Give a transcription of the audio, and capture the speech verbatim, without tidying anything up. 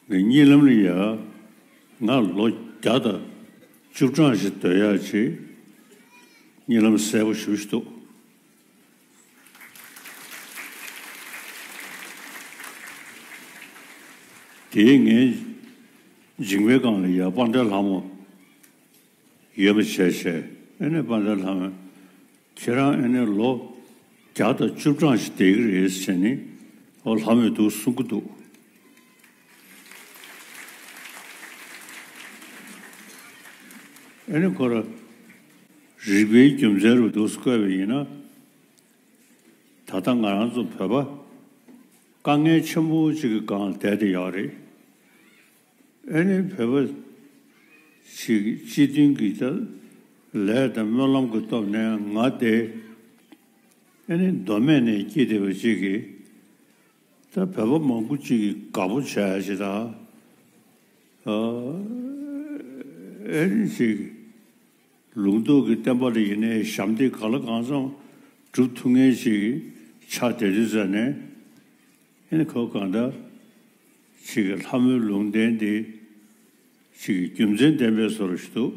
གཉིད་ལམ་ལ་ཡ། ང་ལོ་བརྒྱ་དང་བཅུ་གྲངས་ཤིག་སྡོད་ཡག་ཅིག་གཉིད་ལམ་གསལ་པོ་ཞེ་པོ་ཅིག་འདུག་དེའི་ངའི་མཇིང་པའི་སྒང་ལ་ཡ་དཔལ་ལྡན་ལྷ་མོ་ཡོད་པ་བྱས་བྱས། ཨ་ནི་དཔལ་ལྡན་ལྷ་མོས། ཁྱེད་རང་ཨ་ནི་ལོ་བརྒྱ་དང་བཅུ་གྲངས་ཤིག་བསྡད་ཀྱི་རེད་ཟེར་ནས། ཨོ་ལྷ་མོས་འདུག་གསུང་གི་འདུག་ཨ་ནི་ཁོ་རང་རིག་པའི་རྒྱུ་མཚན་རུ་འདུག་བཀོད་པ་ཡིན་ན། ད་ལྟ་ང་རང་ཚོ་བོད་པ་དཀའ་ངལ་ཆེན་པོ་ཅིག་གི་སྒང་ལ་བསྡད་དེ་ཡོད་རེད། ཨ་ནི་བོད་པ་ཞིག་སྤྱི་མཐུན་གྱི་ད་ལས་དང་སྨོན་ལམ་གྱི་སྟོབས་ནས་ང་དེ་ཨ་ནི་མདོ་སྨད་ནས་སྐྱེས་བསྡད་པ་ཅིག་གིས། ད་བོད་པ་མང་པོ་ཅིག་གིས་དགའ་པོ་བྱས་ཞེ་དྲག་ཨ་ཨེ་ཅིག་ལུང་རྟོགས་ཀྱི་བསྟན་པ་ལ་ཡིན་ནའི་ཞབས་འདེགས་ག་ལ་གང་འཚམ་སྒྲུབ་ཐུབ་མཁན་ཅིག་ཆགས་བསྡད་དུས་ཙ་ནས། ཨེ་ནི་ཁོ་གང་ལྟར་ཅིག་གི་ལྷ་མོའི་ལུང་བསྟན་འདི་ཅིག་གི་རྒྱུ་མཚན་ལྡན་པའི་བཟོ་འདྲ་ཞིག་འདུག